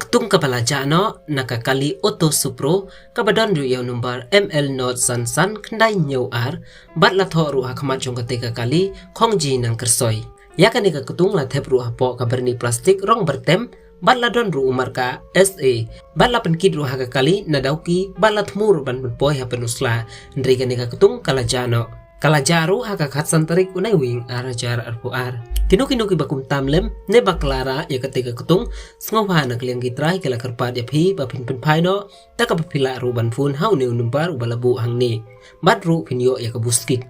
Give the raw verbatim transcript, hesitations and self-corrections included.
Ktung kaba la jah noh na ka kali Auto Supro kaba don ruh ïa u nombar M L not san san khyndai hynñiew ar, bad la thoh ruh ha khmat jong kata ka kali Khongji Nangkyrsoi. Ïa kane ka ktung la thep ruh hapoh ka byrni plastik rong byrtem, bad la don ruh u marka S A, bad la pynkit ruh ha ka kali na dawki, bad la thmu ruh ban pynpoi ha pynusla, hynrei kane ka ktung ka la jah noh. Ka la jah ruh ha ka khatsan tarik u Naiwieng ar hajar arphew ar. Kino kino kiba kumtam lem ne ba kylla rah ïa kata ka ktung, sngewbha na ka liang ki trai ki la kyrpad ïa phi ba phin pynphai noh da kaba phi lah ruh ban phone ha une u nombar uba la buh hangne. Bad ruh phin ïoh ïa ka buskit.